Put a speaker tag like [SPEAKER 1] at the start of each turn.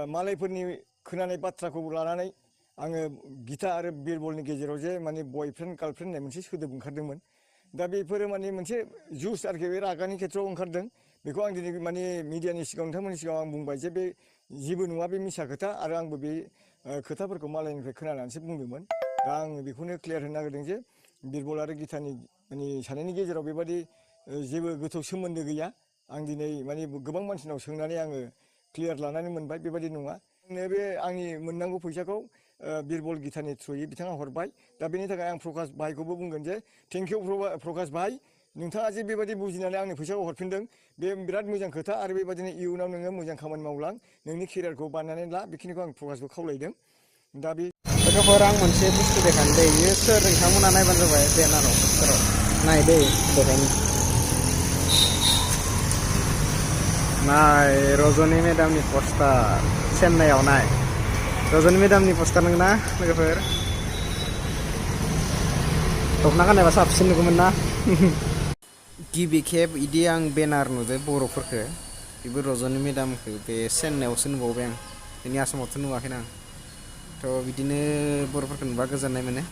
[SPEAKER 1] मालायफोरनि खोनानाय बाथ्राखौ लानानै आङो गिता आरो बिरबलनि गेजेराव जे माने बयफ्रेन्ड गार्लफ्रेन्ड होननाय मोनसे सोदोब ओंखारदोंमोन दा बेफोरो माने मोनसे जुस आरोखि बे रागानि खेथ्रआव ओंखारदों बेखौ आं दिनै माने मिडियानि सिगाङाव नोंथांमोननि सिगाङाव आं बुंबाय जे बे जेबो नङा बे मिसा खोथा आरो आंबो बे खोथाफोरखौ मालायनिफ्राय खोनानानैसो बुंदोंमोन दा आङो बेखौनो क्लियार होनो नागिरदों जे बिरबल आरो गितानि माने सानैनि गेजेराव बेबादि जेबो गोथौ सोमोन्दो गैया आं दिनै माने गोबां मानसिनाव सोंनानै आङो क्लियार लानानै मोनबाय बेबादि नङा आंनो बे आंनि मोननांगौ फैसाखौ बिरबल गितानि थ्रुयै बिथाङा हरबाय दा बेनि थाखाय आं प्रकाश भाइखौबो बुंगोन जे थेंक इउ प्रकाश भाइ नोंथाङा जे बेबायदि बुजिनानै आंनि फैसाखौ हरफिनदों बे बिराद मोजां खोथा आरो बेबायदिनो इयुनाव नोङो मोजां खामानि मावलां नोंनि केरियारखौ बानायनानै ला बेखिनिखौ आं प्रकाशखौ खावलायदों दा बे
[SPEAKER 2] लोगोफोर आं मोनसे बुस्थु देखायनो दै बेयो सोर नोंथांमोना नायबानो जाबाय बेनाराव फोराव नाय दै देखायनो नाय रजनी मेदामनि पस्टार चेन्नाइआव नाय रजनी मेदामनि पस्टार नोंना लोगोफोर दख'ना गाननायबा साबसिन नुगौमोन ना गिबि खेब इदि आं बेनार नुदो बर'फोरखौ बेबो रजनी मेदामखौ बे चेन्नाइआवसो नुबावबाय आं जोंनि आसामावथ' नुवाखैना आं थ' बिदिनो बर'फोरखौ नुबा गोजोननाय मोनो